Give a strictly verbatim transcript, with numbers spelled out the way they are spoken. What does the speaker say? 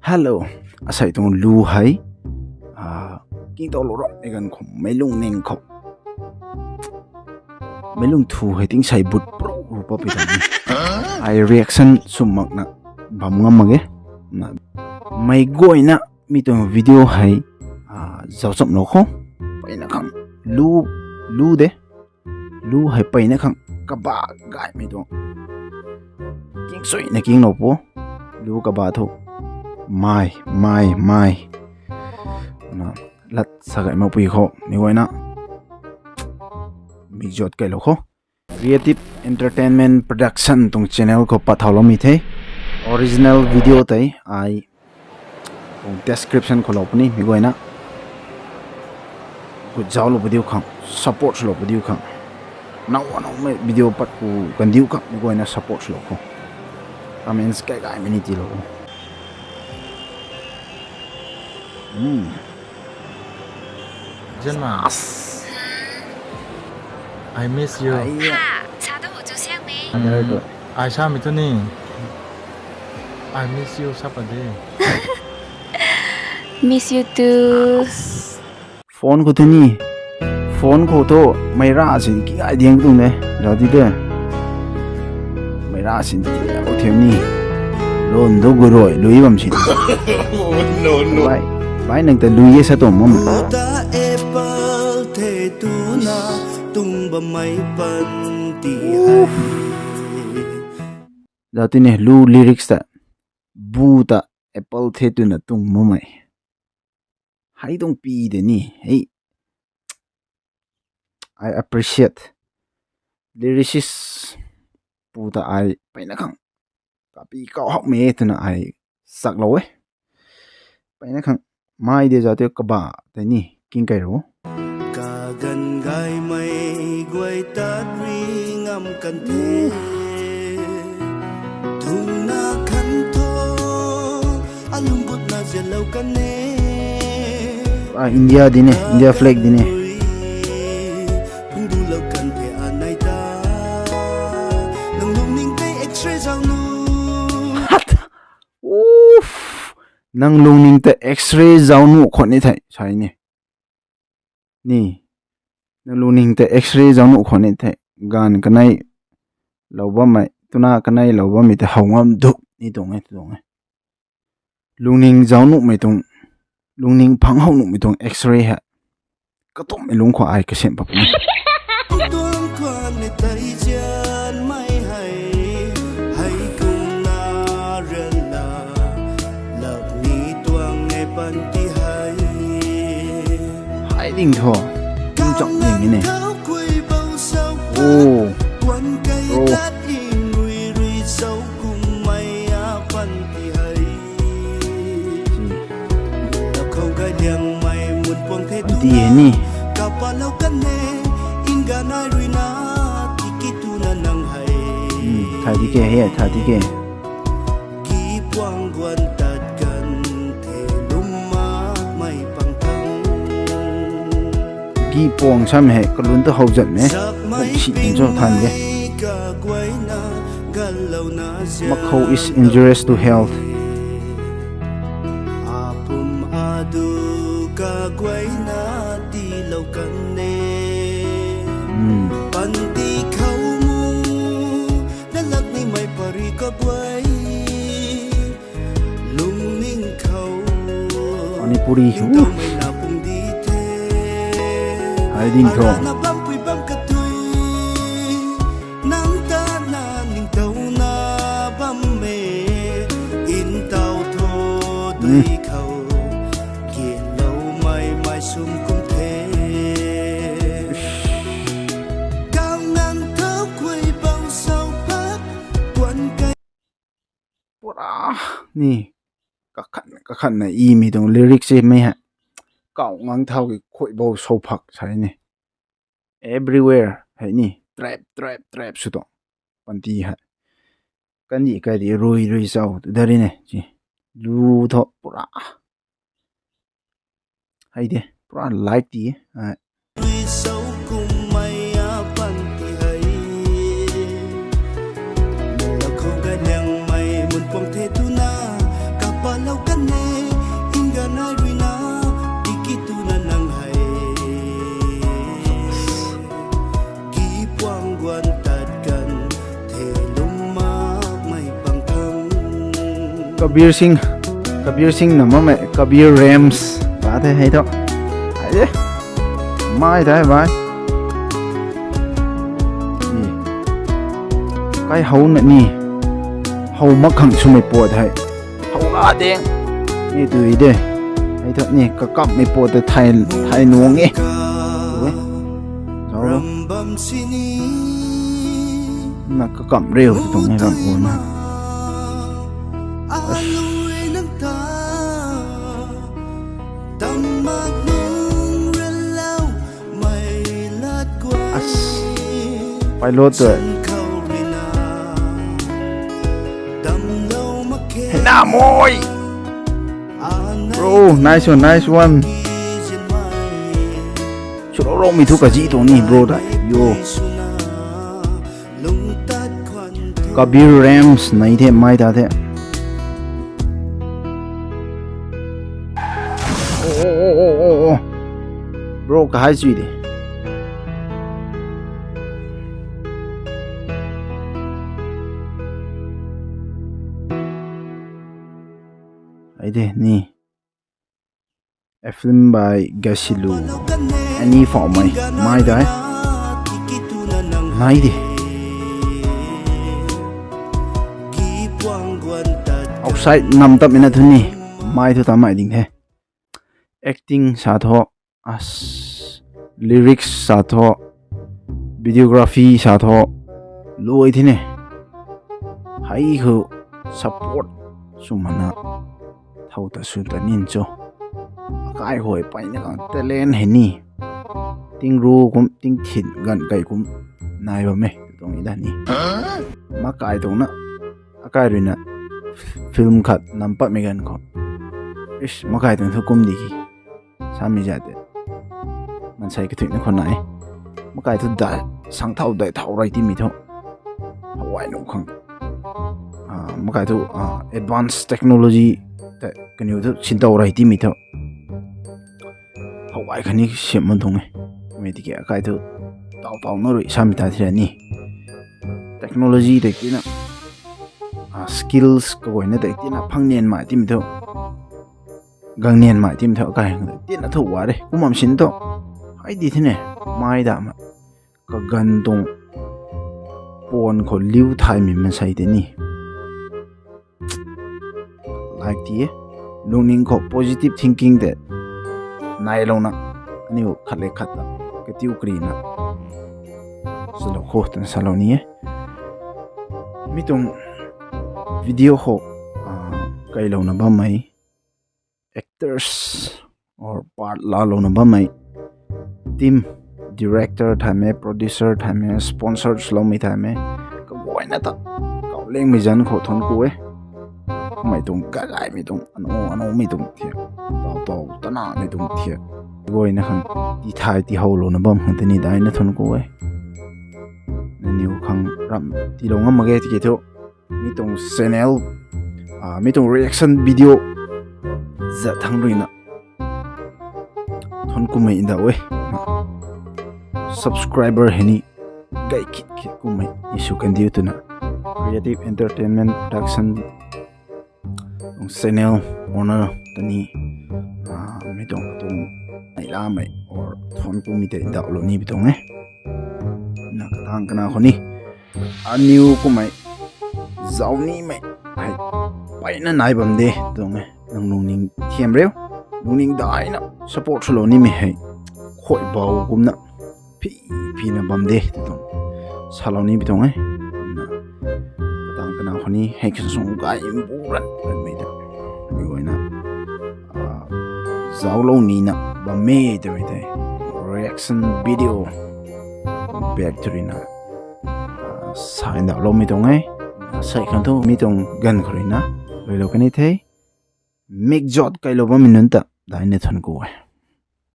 Hello, asei tuang lu hei, ah, kingtowlou ram e ganv khou, meic lungning khou, meic lungthu hei tingsei but pro ru pa pi ta ni. Ai reaction sw makna bam ngam mak ge. Na, meic guayna mi tuang video hei, ah, zauchamlou khou. Peyna khang lu, lu de. Lu hei peyna khang kaba gaymei tuang. Kingsuina kinglou pu. Lu kaba thu. Mai, mai, mai. Na, lat sa gay makpui khou. Mi guayna. Mikzat kailou khou. Creative Entertainment Production tuang channel khou pat thauloumei the. Original video tei ai tuang description khou lou puni, mi guayna gut zauclou pu diu khang, support swlou pu diu khang. Now anoumei video pat ku kan diu khang, mi guayna support swlou khou. Comments kai gaymei ni tiilou. Hmm. Jenma. I miss you. Ai, ha, sa ta hu chu siang me. Ai samei tu ni. I miss you, sa pa de. Miss you too. Phone khou the ni. Phone khou thu, meic ra sin ki ai diang tung de. Zauc ti de. Meic ra sin ki ai o the ni. Lun tu guroi, lui bam sin. No, no. Bai, bai nang ta lui e sa tuang mom. Uta apple the tuna tung bammei panty hei. Zauc ti ni, lu lyrics ta. Bu ta apple the tuna tung bammei. Hei tuang pi de ni, hei. I appreciate lyricist pu ta ai peyna khang. Kapi kau hakmei twna ai saklou e. Peyna khang mai de zauc tei kaba tei ni king kai ro. Kaganv gaymei guay tat ri ngam kan the. Thungna khan tho, alung gutna zialou kan e. Ah, India di ne, India flag di ne. Phungdulou kan the anei ta. Nang lungning tei X-ray zauc nu. Uff. Nang lungning tei X-ray zauc nu khwan ni thei, sai ni. Ni. Nang lungning tei X-ray zauc nu khwan ni thei. Ganv kanei lou bammei, tuna kanei lou bammei tei how ngam duk ni tuang e, tuang e. Lungning zauc nuhmei tuang, lungning phang how nuhmei tuang X-ray hei. Katumhmei lungc khou ai kasiam pat puni. Tuang khwan ni tei zianmei hei, hei kumna ryanla, lak ni tuang e panty hei. Hei ding thu, kum chak ding ni ne. Thau kui bou sau pat, Oh. Kuan kai Bro. Tat ing rui rui sau kummei a panty hei. Lak khou gay liangmei mun puang the Panty tuna. Hei ni. Kapalou kan e, ingga nai rui na, tiki tuna nang hei. Hmm, thay di ke, hei, thay di ke. Gi puang guan tat kan the lum makmei pang tang. Gi puang sam hei, kalun tu how zat me. Sakmei Hop si pin cho than de. Pingmei kaguayna, gallouna zia Makho is injurious to health. Apum adu kaguayna tiilou kan e. Hmm. Panty khou mu, na lak nimei pari kaguay. Lungning khou. Panipuri. Ningtowmei na pung di the. Hei ding thu. Arana bampui bam katui. Nang ta na ningtowna bam e. Ntaw tho Hmm. dui khou. Kinloumei mei sum kum the. Kau ngang thau kui bou sau pat. Kuan kai Pura ni kakhan, kakhanna imei tuang lyrics e mei hei. Kau ngang thau ki khuay bou sau phak sa ni. Everywhere hei ni. Trap, trap, trap sw tuang. Panty hei. Kandih kai di rui, rui sau tu dari ne. Chi. Lu tho pura. Hei de, pura light ti e. Ai. Rui sau kummei a panty hei. Lak khou gay liangmei mun puang the tuna. Kapalou kan e. Kabir Singh, Kabir Singh na mamei, Kabir Rams. Pa the hei thu. Ai de. Mai dai bai. Ni. Kai hou na ni. Hou mak khang swmei pat hei. Hou la ding. Ni tui de. Hei thu ni kakamhmei pat te thai, thai nuang e. Ui. Zau. Na kakamh riu tuang e ram u na. As. Pilot tu. Hei na moi. Bro, nice one, nice one. Swlou roumei thu kazi tuang ni, bro, da. Yo. Kabir Rams nai the, mai ta the. Oh, oh, oh, oh, oh, oh. Bro, kahai chui de. Ai de, ni. A film by Gasilu. Ani Phawmei. Mai dai. Nai de. Outside nam tap mei na thu ni. Mai thu tam mai ding the. Acting sa thu. As, lyrics sa thu, videography sa thu, lui thine. Hei khou support sw mana thow ta sw ta nin cho. Akai hoi pai na kang talent hei ni. Ting ru kum, ting thin gan kai kum nai bam e, tuang i da ni. Makai tuang na, akai rui na film khat nam pat mei gan khou. Ish, makai tuang thu kum di ki. Sami za te. Mansei kathuina khou nai. Makai thu da sang thau dai thau rai ti mi thu. Hawai nu khang. Ah, makai thu, ah, advanced technology te kaniw thu sin tau rai ti mi thu. Hawai khani siam man thung e. Mi tiki akai thu tau tau na rui sami ta thira ni. Technology te tina, ah, skills kaguayna te tina phang nian mai ti mi thu. Gang nian mai ti mi thu akai hang tina thu wa re. Kumam sin thu. Hai di thine. Mai da ma. Kagan tuang puan khou liu thay mi mansei te ni. Like ti e. Lungning khou positive thinking te. Nai lou na. Aniu khat le khat ta. Katiu kri na. Salou khou tun salou ni e. Mi tuang video khou, ah, kai lou na bam mei. Actors or part laa lou na bam mei, team, director thay mei, producer thay mei, sponsors lou mei thay mei, kaguayna ta, kau leng mei zan khou thun ku e. Mei tuang, gagaymei tuang, anu, anu mei tuang thia, tau tau, tana mei tuang thia. Kaguayna khang, ti thay, ti how lou na bam khang tini daina thun ku e. Naniw khang ram, ti lou ngam mak ge tiki thu. Mi tuang channel, ah, mi tuang reaction video zat thang rui na. Thon kumei nda e. Subscriber hei ni gai khit khit kumei ni sw kan diu twna. Creative Entertainment Production tuang channel owner tani, ah, mi tuang tuang nai lamei or thon kumei tei ndau lou ni bi tuang e. Na katang kana khou ni. Aniw kumei, zau nimei, hei, paina nai bam de, tuang e, nang lungning thiam riu, lungning daina, support swlou nimei hei, khuay bau kumna, phi, phina bam de, tuang, salou ni bi tuang e, na, katang kana khou ni, hei kan sung gay important, mei de, mi guayna, ah, zauclou nina bam e twmei tei reaction video back to rina, ah, sa ndauhloumei tuang e. Sei khang thu mi tuang ganv khou ruina luilou kan the. Mik zat kailou bammei nunc ta daina thun ku e.